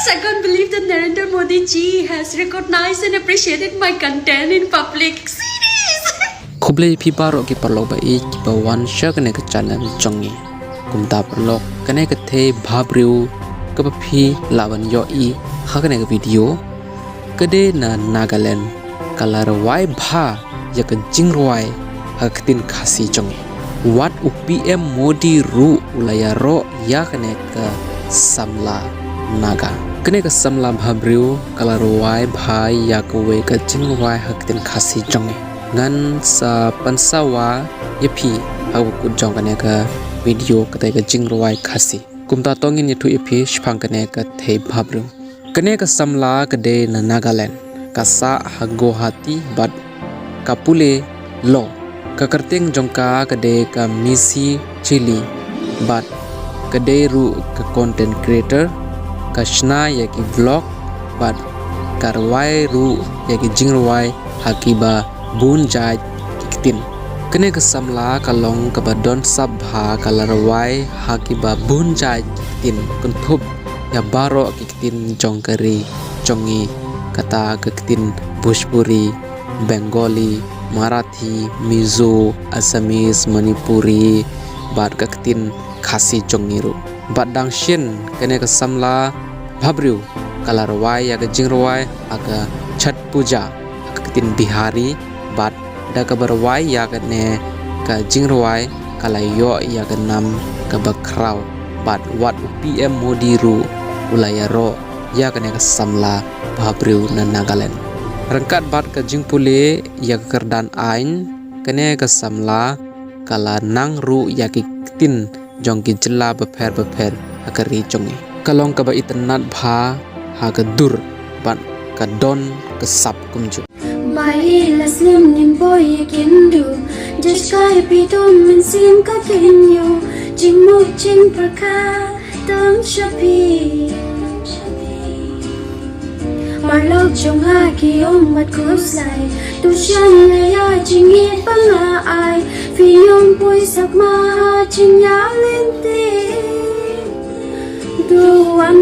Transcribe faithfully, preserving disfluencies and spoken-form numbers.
I can't believe that Narendra Modi ji has recognized and appreciated my content in public. Serious? Khublei phi baroh ki paralok ba ïeit kiba wan sha kane ka channel jong ngi. Kumta paralok, kane ka thei bhabriew kaba phi lah ban ïohi ha kane ka video ka dei na Nagaland, ka la rwai bha ïa ka jingrwai ha ka ktien Khasi jong ngi. Wat u P M Modi ruh u la ïaroh ïa kane ka samla Naga. Kane ka samla bhabriew ka la rwai bha ïa kawei ka jingrwai ha ka ktien Khasi jong ngi. Ngan sa pynsawa ïa phi ha kaba kut jong kane ka video, kata ka jingrwai Khasi. Kumta to ngin ïathuh ïa phi shaphang kane ka thei bhabriew. Kane ka samla ka dei na Nagaland, ka sah ha Guwahati bad ka pule law. Ka kyrteng jong ka ka dei ka Missy Chili bad ka dei ruh ka content creator, ka shna ïa ki vlog bad ka rwai ruh ïa ki jingrwai ha kiba bun jait ki ktien. Kane ka samla ka long kaba don sap bha, ka la rwai ha kiba bun jait ki ktien, kynthup ïa baroh ki ktien jong ka ri jong ngi, kata ka ktien Bhojpuri, Bengali, Marathi, Mizo, Assamese, Manipuri bad ka ktien Khasi jong ngi ruh. Bad dang shen, kane ka samla bhabriew ka la rwai ïa ka jingrwai ha ka Chhath Puja ha ka ktien Bihari, bad da kaba rwai ïa kane ka jingrwai ka la ïoh ïa ka nam kaba khraw, bad wat u P M Modi ruh u la ïaroh ïa kane ka samla bhabriew na Nagaland. Ryngkat bad ka jingpule ïa ka kyrdan aiñ, kane ka samla ka la nang ruh ïa ki ktien jong ki jylla bapher bapher ha ka ri jong ngi. Ka long kaba itynnad bha ha ka dur bad ka don ka sap kumjuh. Bai i la slem ngin boi ïa kin du, just kai pi dum mynsiem ka kin ïoh, jingmut jingpyrkhat tang sha phi. Marlok jong nga ki ong mat khuslai, tu shan ïa ïa jingïeit ba nga ai, phi ong poi sak ma ha jingïalynti. Du wan